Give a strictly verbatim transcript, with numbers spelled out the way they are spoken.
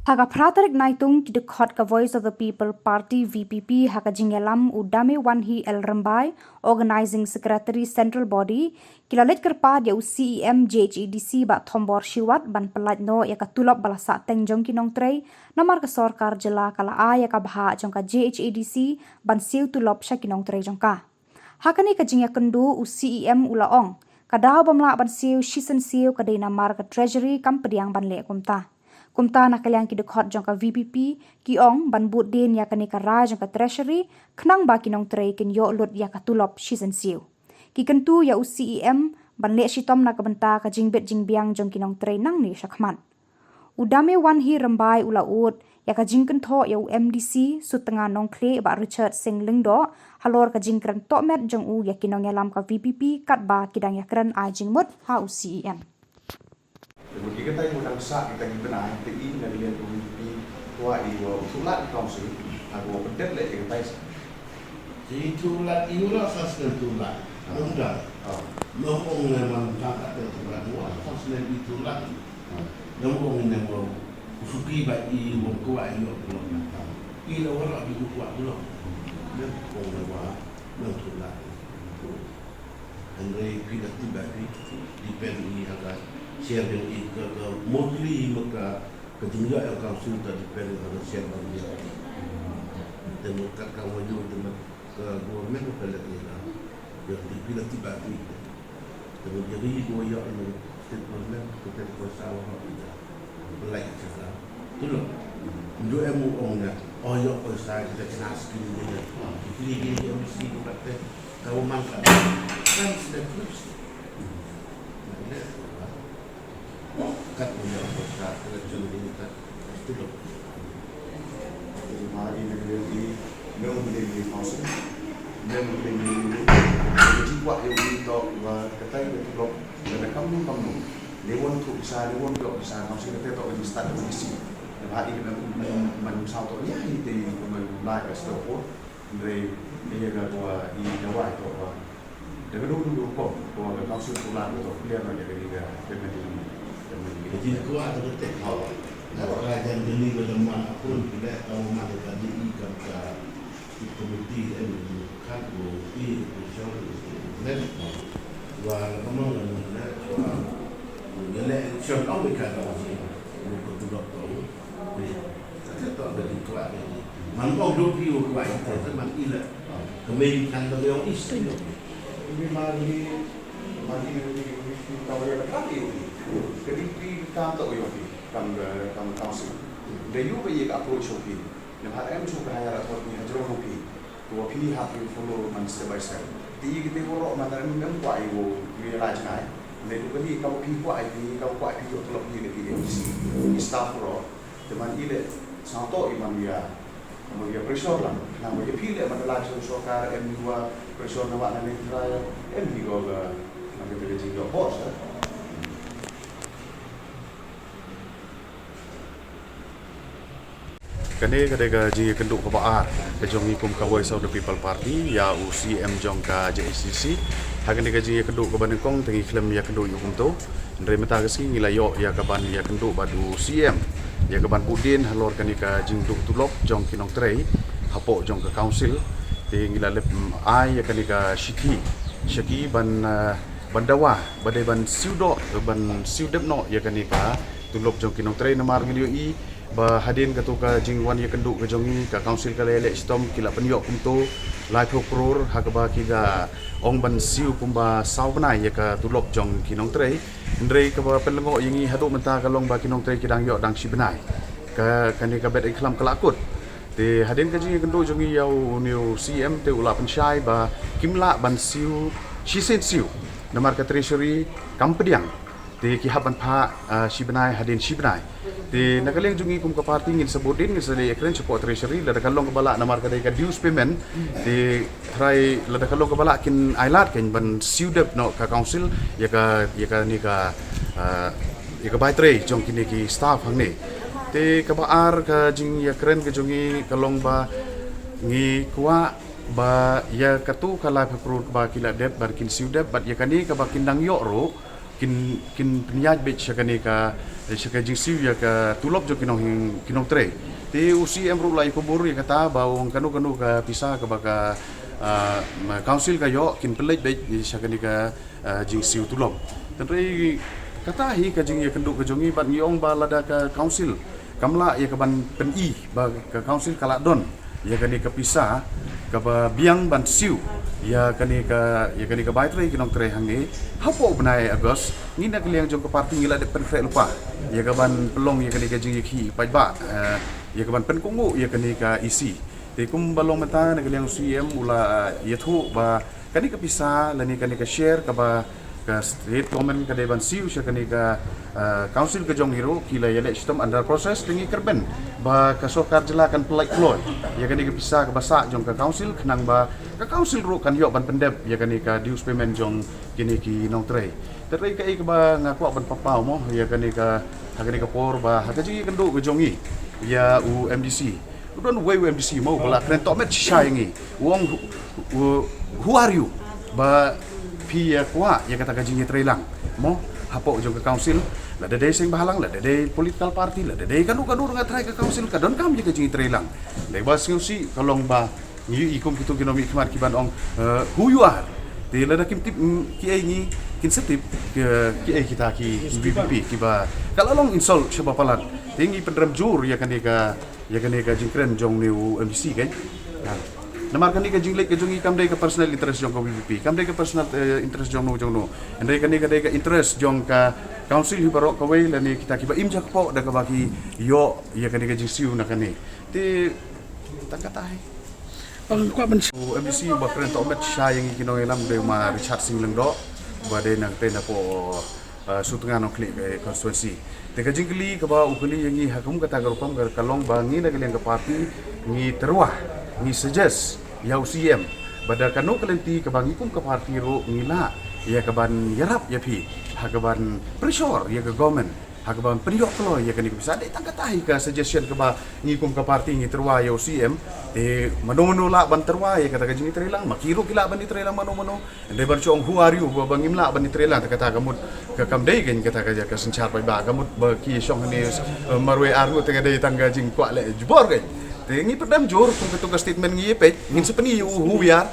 Ha ka phra tarik Naitung, ki dkhot ka Voice of the People Party, V P P, ha ka jingïalam u Dame Wanhi L Rymbai, Organizing Secretary Central Body, ki la leit kyrpad ïa u C E M J H A D C Bah Thombor Shiwat ban pyllait noh ïa ka tulop ba la sah teng jong ki nongtrei, namar ka sorkar jylla ka la ai ïa ka bhah jong ka J H A D C ban siew tulop sha ki nongtrei jong ka. Ha kane ka jingïakynduh, u C E M u la ong, ka daw bym lah ban siew shisien siew ka dei namar ka Treasury kam pdiang ban leh kumta. Kumta, na ka liang ki dkhot jong ka V P P ki ong ban bud dien ïa kane ka rai jong ka Treasury, khnang ba ki nongtrei kin ïoh lut ïa ka tulop shisien siew. Ki kyntu ïa u C E M ban leh shitom na ka bynta ka jingbit jingbiang jong ki nongtrei nangne shakhmat. U Dame Wanhi Rymbai u la ud ïa ka jingkynthoh ïa u M D C Sutnga Nongkhlieh Bah Richard Singh Lyngdoh halor ka jingkren tohmet jong u ïa ki nongïalam ka V P P katba ki dang ïakren ai jingmut ha u C E M. Te mut ki katai, mut dang sah kita ki bnai, te i na ka liang ka V P P kwah i wa u tulop council ha ka wa pyndet leh ki katai sa. Te i tulop i wa la sa snem tulop. Ym dang. Oh. Ym ong ne man tang ka te tulop, wa sa snem i tulop. Ym ong ne wa u suki ba i wa kwah i wa kwah. I la wa la i wa kwah tulop. Ym ong ne wa ym tulop. Hynrei phi da tip ba phi depend i ha ka share jong i ka, ka mostly ma ka, ka jingïoh ïa ka council ka depend ha ka share ba ïoh. Te mut kat ka wa ïoh te mut ka government ka leh ïa ka. Ïa phi da tip ba phi. Te mut ïa ka i ko ïoh ïa ka state government ka te ko sa wa ha ïa ka. Pynlait ïa ka. Tulop. Ndu em u ong na. O ïoh pynsa kita kena skim ni na. Kini kini M C ko kat te. Ka wa man ka. Kan sida terus. Kat u ïoh pynsa election ni kat. Tulop. Jadi ma i na kene i nong kene i council. Nong kene i. Jadi kwah ïa u to wa katai ka tulop. Lada kam nong kam nong. Ne won tu bisa, ne won tu bisa, kam sing te to ka jingstad ka jingsi. Lada ha i man, man, man saw to nia i te man lai ka sto ko. Hynrei ïa ka tu i dawai to ba. Da ka duk duk ko, ko ka council ko la ko to clear na ïa ka ni ka payment ni. Payment ni. Ka jingkwah ka te hawa. Ka jan ka ni ka lama apun ki le ka ma ka di i kam ka. Ki komiti em ka ko i ko shor ko ne. Wa ka ma ka ma ne wa. Ko ne le shor au ka ka wa si. Ko ko tu dok ko. Ko ya. Ka te to ka di kwah ka ni. Man ko do pi ko kwah ka te man i le. Ka mei kan ka yong i sti. Ni ma ni ma ni ni ni ka wa ya ka ni. Ka di pi ka to yo ni. Kam ka kam council. Da yu ka ye ka approach ho ki. Lem ha em shu ka higher authority ha jrong u phi. Ko phi ha phi follow man step by step. Te i kite ko ro man em em kwah i wo realize ngai. Ne du ka ni ka phi kwah i phi ka kwah i phi jok lok ni ne phi M C. I staff ro. Te man i le sa to i man ya. Man ya pressure lang. Na man ya phi le man la so sorkar em ni wa pressure na wa na ne try em ni ko ga man ya phi le jing jok boss. Kane ka dei ka jingïakynduh kaba ar ka jong ngi kum ka Voice of the People Party ïa u C M jong ka J H A D C. Ha kane ka jingïakynduh kaba nyngkong te ngi khlem ïakynduh ïa u kumto. Hynrei mynta ka sngi ngi la ïoh ïa kaban ïakynduh bad u C M ïa kaban bud dien halor kane ka jingduh tulop jong ki nongtrei hapoh jong ka council. Te ngi la lep, mm, ai ïa kane ka shithi sha ki ban, eh, ban dawa ba dei ban siew doh, ban siew dep noh ïa kane ka tulop jong ki nongtrei namar ngi la ïohi ba hadien kato ka jingwan ïakynduh ka jong ngi ka council ka la leh shitom ki la pynïoh kumto laiphew klur ha kaba ki la ong ban siew kumba saw bnai ïa ka tulop jong ki nongtrei. Hynrei kaba pynlyngngoh ïa ngi haduh mynta ka long ba ki nongtrei ki dang ïoh dang shi bnai. Ka kane ka bet i khlam ka la kut. Te hadien ka jingïakynduh jong ngi ïa u new C M te u la pynshai ba kim lah ban siew shisien siew namar ka treasury kam pdiang. Te ki hap ban phah, ah, shi bnai hadien shi bnai. Te na ka liang jong ngi kum ka party ngin sa bud dien, ngin sa leit ïakren shapoh treasury lada ka long kaba lah namar ka dei ka dues payment. Te trai lada ka long kaba lah kin ai lad kan ban siew dep noh ka council ïa ka, ïa kane ka, ah, ïa ka bai trei jong kine ki staff hangne. Te kaba ar ka jingïakren ka jong ngi ka long ba ngi kwah ba ïa kato ka laiphew klur ba ki la dep ban kin siew dep bad ïa kane kaba kin dang ïoh ruh kin, kin pynïaid beit sha kane ka, sha ka jingsiew ïa ka tulop jong ki nong, ki nongtrei. Te u C M ruh la ïakubur ïa kata ba ong kano kano ka pisa kaba ka, ah, council ka ïoh kin pynleit beit sha kane ka, ah, jingsiew tulop. Hynrei kata hi ka jingïakynduh ka jong ngi bad ngi ong ba lada ka council kam lah ïa ka ban pyni ba ka council ka lah don ïa kane ka pisa kaba biang ban siew ïa kane ka, ïa kane ka bai trei ki nongtrei hangne hapoh u bnai August, ngi na ka liang jong ka party ngi la dep pynkhreh lypa ïa ka ban pynlong ïa kane ka jingïakhih paidbah, eh, ïa ka ban pynkohnguh ïa kane ka E C. Te kumba long mynta na ka liang C M u la, eh, ïathuh ba kane ka pisa lane kane ka share kaba ka state government ka dei ban siew sha kane ka, ah, council ka jong ngi ruh ki la ïaleh shitom under process, te ngi kyrmen ba ka sorkar jylla kan pynlait kloi ïa kane ka pisa kaba sah jong ka council khnang ba ka council ruh kan ïoh ban pyndep ïa kane ka dues payment jong kine ki nongtrei. Te hynrei kaei kaba nga kwah ban pynpaw mo ïa kane ka, ha kane ka por ba ha ka jingïakynduh ka jong ngi ïa u M D C, u don uwei u M D C mo ba la kren tohmet shisha ïa ngi. U ong, who, who are you ba phi ïa kwah ïa kata ka jingïatreilang mo hapoh jong ka council? Lada dei seng bhalang, lada dei political party, lada dei kano kano ruh nga trai, ka council ka donkam ïa ka jingïatreilang. Dei ba sngewsih ka long ba ngi ïohi kum kito ki nongmihkhmat ki ban ong, eh, who you are. Te lada kim tip, mm, kiei ngi, kin sa tip ki, kiei kita ki V P P kiba ka la long insult shaba palat. Te ngi pynrem jur ïa kane ka, ïa kane ka jingkren jong une u M D C kan. Ha. Namar kane ka jingleit ka jong ngi kam dei ka personal interest jong ka V P P, kam dei ka personal, eh, interest jong no jong no. Hynrei kane ka dei ka interest jong ka council hi baroh kawei lane kita kiba im jakpoh da kaba ki ïoh ïa kane ka jingsiew na kane. Te tang kata hi. Ba nga kwah ban, u M D C ba kren tohmet shisha ïa ngi ki nongïalam dei u ma Richard Singh Lyngdoh ba dei nangtei napoh, uh, Sutnga Nongkhlieh, eh, constituency. Te ka jingkylli kaba u kylli ïa ngi ha kum kata ka rukom ka, ka long ba ngi na ka liang ka party ngi tyrwa, ngi suggest ïa u C M ba da kano ka lynti kaba ngi kum ka party ruh ngi lah ïa ka ban ïarap ïa phi ha ka ban pressure ïa ka government ha ka ban pynïoh kloi ïa kane ka pisa. Dei tang kata hi ka suggestion kaba ngi kum ka party ngi tyrwa ïa u C M. Te mano mano lah ban tyrwa ïa kata ka jingïatreilang, ma ki ruh ki lah ban ïatreilang mano mano. Dei ban shu ong who are you ba, ba ngim lah ban ïatreilang, te kata ka mut ka kam dei kan kata ka, ka synshar paidbah, ka mut ba ki shong hangne, eh, marwei arngut te ka dei tang ka jingkwah leh jubor kan. Te ngi pynrem jur kum kata ka statement ngi ïa peit, ngin sa pyni ïa u who we are.